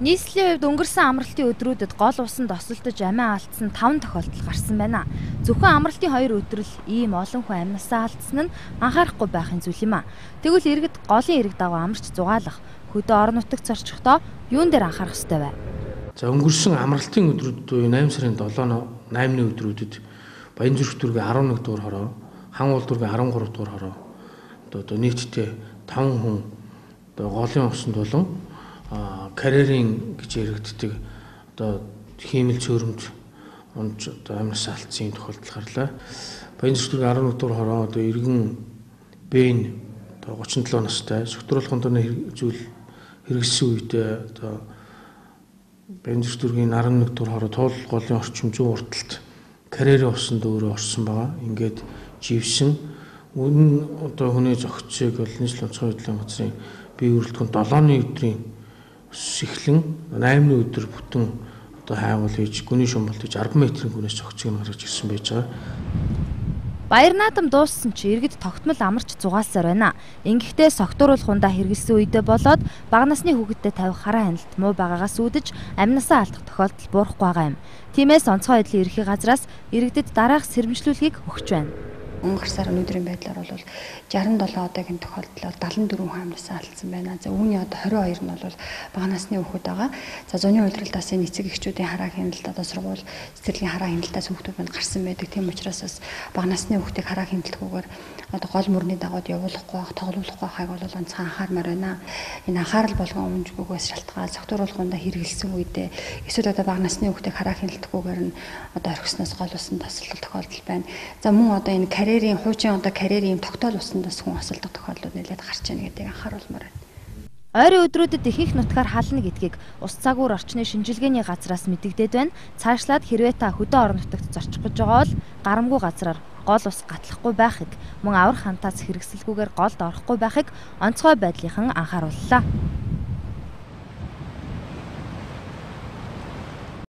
Нийслэлийн хувьд өнгөрсөн амралтын өдрүүдэд гол усанд осолдож амиа алдсан 5 тохиолдол гарсан байна. Зөвхөн амралтын 2 өдөр л ийм олон хүн амнасаа алдсан нь анхаарахгүй байхын зүйл юм а. Тэгвэл иргэд голын эрэг дагуу амарч зугаалах, хөдөө орон нутагт зорчихдоо юун дээр анхаарах ёстой вэ? За, өнгөрсөн амралтын өдрүүд буюу 8 сарын 7, 8-ны өдрүүдэд Баянзүрх дүүргийн 11 дугаар хороо, Хан уул дүүргийн 13 дугаар хороо одоо нийтдээ 5 хүн одоо голын усанд болон карьерийн гэж яригддаг одоо хиймэл цөөрөмж унж одоо амнаас алдсан тохиолдол гарлаа. Баянзүрх дүүргийн 11 дугаар хороо одоо иргэн Бэн одоо 37 настай согтруулахын дорны зүйл хэрэглэсэн үедээ одоо Баянзүрх дүүргийн 11 дугаар хороо туул голын орчим зүүн урталт карьерийн усанд өөрөө орсон байгаа. Ингээд живсэн. Үнэн одоо хүний зохицыг бол нийслэл онцгой байдлын газрын бие өрөлдөхөнд 7-ны өдрийн эхлэн 8-ны өдөр бүтэн одоо хайгуул хийж гүний шумбалт хийж 10 метрийн гүнээс зохицыг нь гаргаж ирсэн байж байгаа. Баяр наадам дууссан чи иргэд тогтмол амарч зугаалсаар байна. Ингэхдээ согтууруулах ундаа хэрэглэсэн үедээ болоод бага насны хүүхэдтэй тавих хараа хяналт муу байгаагаас үүдэж амнасаа алдах тохиолдол буурахгүй байгаа юм. Тиймээс онцгой байдлын ерхий газраас иргэдэд дараах сэрэмжлүүлгийг өгч байна. Өнгөрсөр өнөөдрийн байдлаар бол 67 удаагийн тохиолдлоор 74 хүн амнасаа алдсан байна. За, үүний одоо 22 нь бол бага насны хүүхэд байгаа. За, зуны улиралдаас энэ эцэг эхчүүдийн хараа хяналт, одоо сургууль цэцэрлэгийн хараа хяналтаас хүүхдүүд манд гарсан байдаг. Тийм учраас бас бага насны хүүхдийг хараа хяналтгүйгээр одоо гол мөрний дагууд явуулахгүй байх, тоглуулахгүй байхыг бол онцгой анхаармаар байна. Энэ анхаарал болгон өмжгүйгээс шалтгаан согтууруулгуундаа хэрэгэлсэн үедээ эсвэл одоо бага насны хүүхдийг хараа хяналтгүйгээр нь одоо орхисноос гол усанд тасалдах тохиолдол байна. За, мөн одоо энэ карьерийн хуучин одоо карьерийн тогтоол усанд бас хүн осолдох тохиолдлууд нэлээд гарч байна гэдгийг анхааруулмаар байна. Ойрын өдрүүдэд ихэнх нутгаар хална гэдгийг ус цагуур орчны шинжилгээний газраас мэдэгдээд байна. Цаашлаад хэрвээ та хөдөө орон нутагт зорчих гэж байгаа бол гарамгүй газраар гол ус гатлахгүй байхыг, мөн аврах хантаас хэрэгсэлгүйгээр голд орохгүй байхыг онцгой байдлынхан анхаарууллаа.